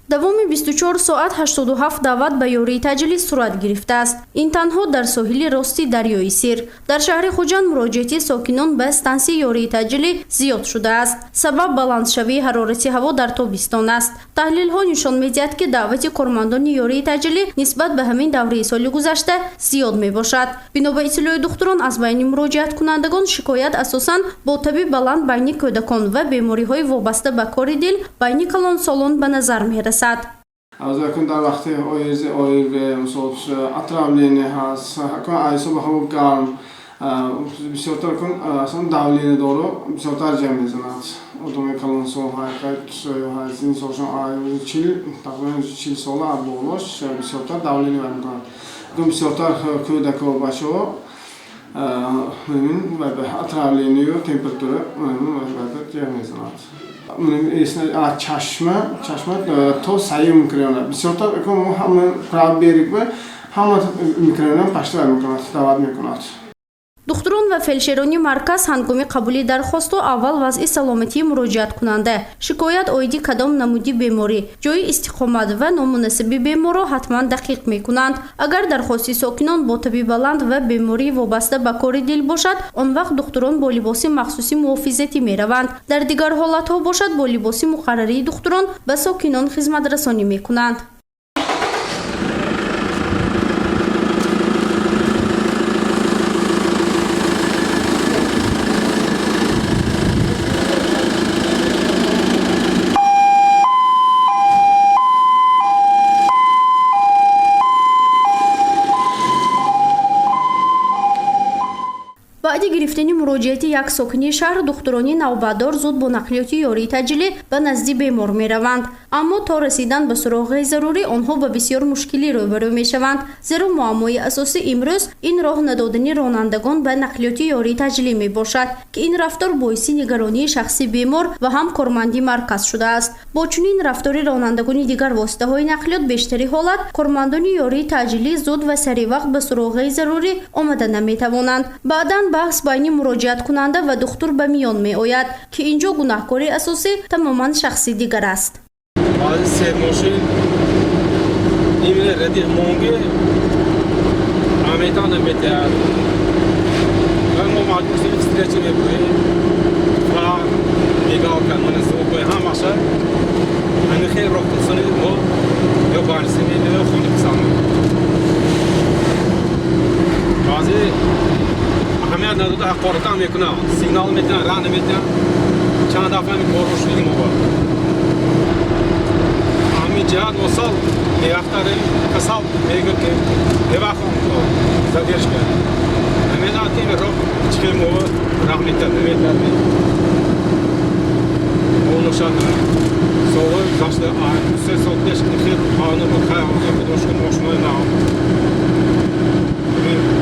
Давоми 24 соат 87 даъват ба ёрии таъҷилӣ сурат гирифтааст. Ин танҳо дар соҳили рости дарёи Сир. Дар шаҳри Хуҷанд муроҷиати сокинон ба стансияи ёрии таъҷилӣ зиёд шудааст. Сабаб баландшавии ҳарорати ҳаво дар тобистон аст. Таҳлилҳо нишон медиҳад, ки даъвати кормандони ёрии таъҷилӣ нисбат ба ҳамин давраи соли гузашта зиёд мебошад. Бино ба иттилои духтурон, аз байни муроҷиаткунандагон шикоят асосан бо таби баланд байни кӯдакон ва бемориҳои вобаста ба кори дил байни калонсолон ба назар мерасад. Аз акун дар вақти ОРЗ, ОРВ, мисол, отравление ҳаст, акун айсоба ҳаво гарм, бисёртар кун аслан давление дору бисёртар ҷамъ мезанад. Одамои калонсол ҳақиқат инсолшон 40, тақрибан 40 сола болош бисёртар давление вай мекунад. Акун бисёртар кӯдако, бачаҳо отравление ю температура ҷамъ мезанад. Чашма то саи микрорайона бисёртар ҳама правый берег ҳама микрорайона пашта вай мекунад, даъват мекунад. Духтурон ва фелшерони марказ ҳангоми қабули дархосту аввал вазъи саломатии муроҷиаткунанда, шикоят оиди кадом намуди беморӣ, ҷойи истиқомат ва ному насаби беморро ҳатман дақиқ мекунанд. Агар дархости сокинон бо таби баланд ва бемории вобаста ба кори дил бошад, он вақт духтурон бо либоси махсуси муҳофизатӣ мераванд. Дар дигар ҳолатҳо бошад, бо либоси муқаррарии духтурон ба сокинон хизматрасонӣ мекунанд. Баъди гирифтани муроҷиати як сокини шаҳр, духтурони навбатдор зуд бо нақлиёти ёрии таъҷилӣ ба назди бемор мераванд. Аммо то расидан ба суроғаи зарурӣ онҳо ба бисёр мушкилӣ рӯбарӯ мешаванд, зеро муаммои асосӣ имрӯз ин роҳ надодани ронандагон ба нақлиёти ёрии таъҷилӣ мебошад, ки ин рафтор боиси нигаронии шахси бемор ва ҳам корманди марказ шудааст. Бо чунин рафтори ронандагони дигар воситаҳои нақлиёт, бештари ҳолат кормандони ёрии таъҷилӣ зуд ва саривақт ба суроғаи зарурӣ омада наметавонанд. Баъдан баҳс байни муроҷиаткунанда ва духтур ба миён меояд, ки ин ҷо гунаҳкори асосӣ тамоман шахси дигар аст. Баъзи се мошин именно радиф монги аметан наметиҳад ва мо маҷбур шудем, встреча мебурем, фар, мигалка, мана, звук ой ҳамаша. Ҳамин хел роҳ тасони мо ё больница мебирем, ё хони писанд. Баъзе аҳамият надода ҳақоратам мекунанд, сигнал метиҳанд, раҳ наметиҳанд. Чанд дафъа ҳамин корро шудем мо. Ҳамин ҷиҳат мо сал мерафтарем, касал мегӯяд, ки бевақт задержка. Намедонад, ки роҳ чӣ хел мо раҳ метиҳад, наметиҳад. Оношад солҳои гузашта, 3 сол пеш хел қонун буд. Хай, ҳозир худо шукр, мошинои нав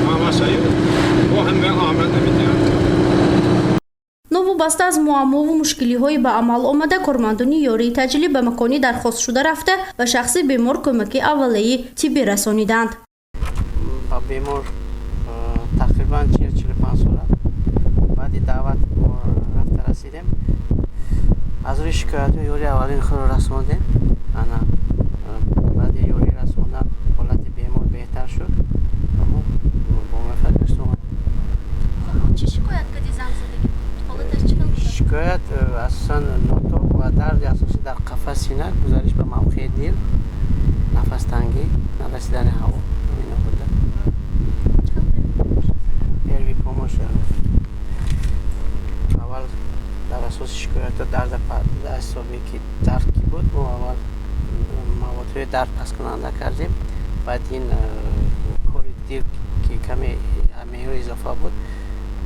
ҳамашаи бо ҳама аҳамият наметиҳанд. Новобаста аз муаммову мушкилиҳои ба амал омада, кормандони ёрии таъҷилӣ ба макони дархостшуда рафта, ба шахси бемор кӯмаки аввалаи тиббӣ расониданд. Ба бемор тақрибан 40-45 сола баъди даъват мо рафта расидем. Аз рӯи шикоятҳо ёрии аввалини худро расондем. Ана баъди ёрӣ расондан ҳолати бемор беҳтар шуд ва мо бо муваффақият омадем. Чӣ шикоят кардӣ, занг задагӣ? Ҳолаташ чӣ хел буда? Шикоят асосан нотоб ва дарди асосӣ дар қафас сина, гузариш ба мавқеи дил, нафастангӣ, нарасидани ҳаво, ҳамино буда. Первый помощь аввал дар асоси шикоятҳо дарда ҳисоби ки дард ки буд, мо аввал маводҳои дард пасткунанда кардем. Баъд ин кори дил ки каме меъёри изофа буд,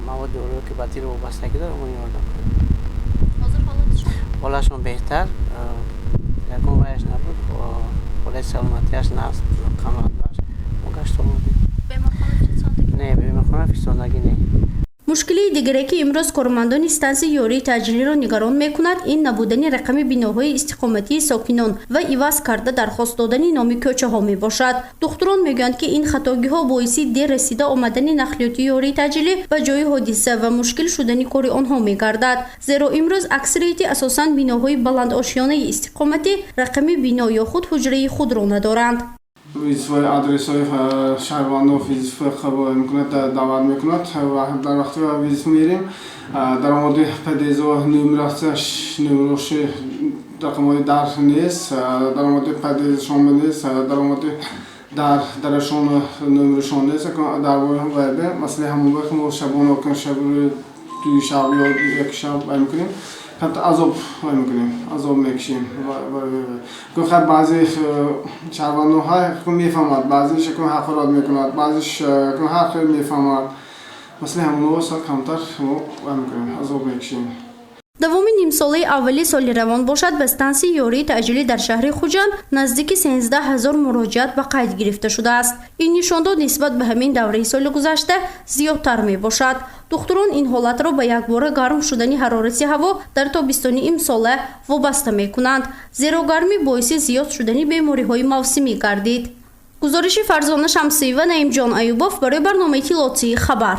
мавод доруе ки ба дил вобастагӣ дорад, мо ёрдам кардем. Ҳолашон беҳтар, ягон ваяш набуд, ҳолати саломатиаш қаноатбахш. Мо гашт омадем. Не, беморхона фиристодагӣ не. Мушкилии дигаре, ки имрӯз кормандони стансияи ёрии таъҷилиро нигарон мекунад, ин набудани рақами биноҳои истиқоматии сокинон ва иваз карда дархост додани номи кӯчаҳо мебошад. Духтурон мегӯянд, ки ин хатогиҳо боиси дер расида омадани нақлиёти ёрии таъҷилӣ ба ҷои ҳодиса ва мушкил шудани кори онҳо мегардад, зеро имрӯз аксарияти асосан биноҳои баландошёнаи истиқоматӣ рақами бино ё худ ҳуҷраи худро надоранд. Вызов ҳои адресҳои шаҳрвандон вызов қабул мекунад, даъват мекунад ва дар вақти вызов мерем, даромади подъездо нумерацияш, нумероши рақамҳои дар нест, даромади подъездшон нест, даромади дар дарашон номерашон нест. Дар вайбе масъалаи ҳамон мо шабона шаби дуи шаб ё як шаб вай мекунем, камтар азоб вай мекунем, азоб мекушем. Хай, баъзе шаҳрвандон мефаҳмад, баъзеш ҳақорат мекунад, баъзеш ҳар хел мефаҳмад. Масъалаи ҳамонҳо сал камтар мо вай мекунем, азоб мекушем. Давоми нимсолаи аввали соли равон бошад, ба стансияи ёрии таъҷилӣ дар шаҳри Хуҷанд наздики 13 000 муроҷиат ба қайд гирифта шудааст. Ин нишондод нисбат ба ҳамин давраи соли гузашта зиёдтар мебошад. Духтурон ин ҳолатро ба якбора гарм шудани ҳарорати ҳаво дар тобистони имсола вобаста мекунанд, зеро гармӣ боиси зиёд шудани бемориҳои мавсимӣ гардид. Гузориши Фарзона Шамсиева, Наимҷон Аюбов барои барномаи иттилоотии «Хабар».